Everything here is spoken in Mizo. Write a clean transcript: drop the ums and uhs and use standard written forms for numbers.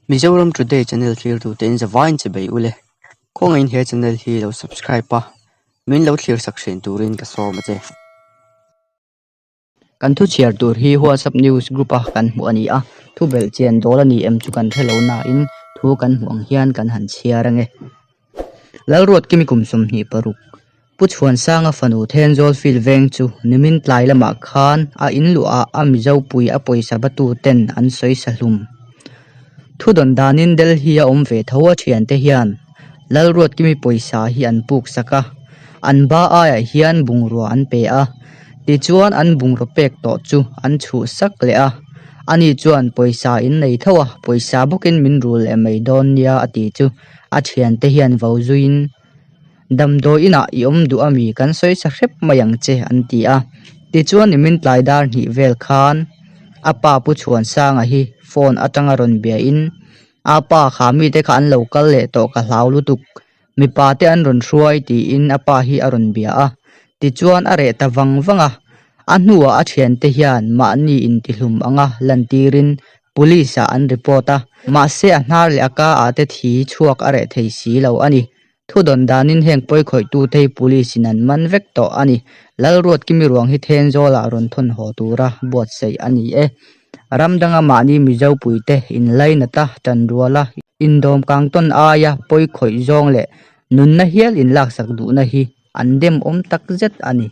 Mizoram Today channel thlirtu te in zavaiin che bei ule. Khawngaihin he channel hi lo subscribe a, min lo thlir sak thin turin ka sawm a che. Kan thu chhiar tur hi WhatsApp news group a kan hmuh a ni a, thu belh chian dawl a ni em chu kan hre lo nain thu kan hmuh ang hian kan han chhiar ange. Lalruatkimi kum 26 Pu Chhuansanga fanu Thenzawl field veng chu nimin tlai lamah khan a in luhah a Mizo pui a pawisa batu ten an sawi sa hlum. Thu dawn danin Delhi a awm ve tho a thiante hian Lalruatkimi pawisa hi an puk sak a, an ba aiah hian bungrua an pe a, tichuan an bungraw pek tawh chu an chhuh sak leh a, ani chuan pawisa in nei tho a, pawisa bawkin min rul leh mai dawn nia a ti chu a thiante hian vo zuiin Damdawi inah i awm duh ami kan sawi sa hrep mai ang che an ti a. Tichuan nimin tlai dar hnih vel khan a pa Pu Chhuansanga hi phone atanga rawn biain a pa kha mite kha an lo kal leh tawh ka hlau lutuk mipa te an rawn hruai tiin a pa hi a rawn bia a. Tichuan a reh ta vang vang a, a hnuah a thiante hian mahni intihlum anga lantirin Police ah an report a, mahse a hnar leh a ka ah te thi chhuak a reh thei si lo a ni. Thu dawn danin heng pawi khawih tute hi police in an man vek tawh a ni. Lalruatkimi ruang hi Thenzawl ah rawn thawn haw tura buatsaih a ni e. Ram danga mahni Mizo puite inlainata tanruala indawm kang tawn aia pawi khawih zawng leh nunna hial inlaksak duhna hi an demawm takzet a ni.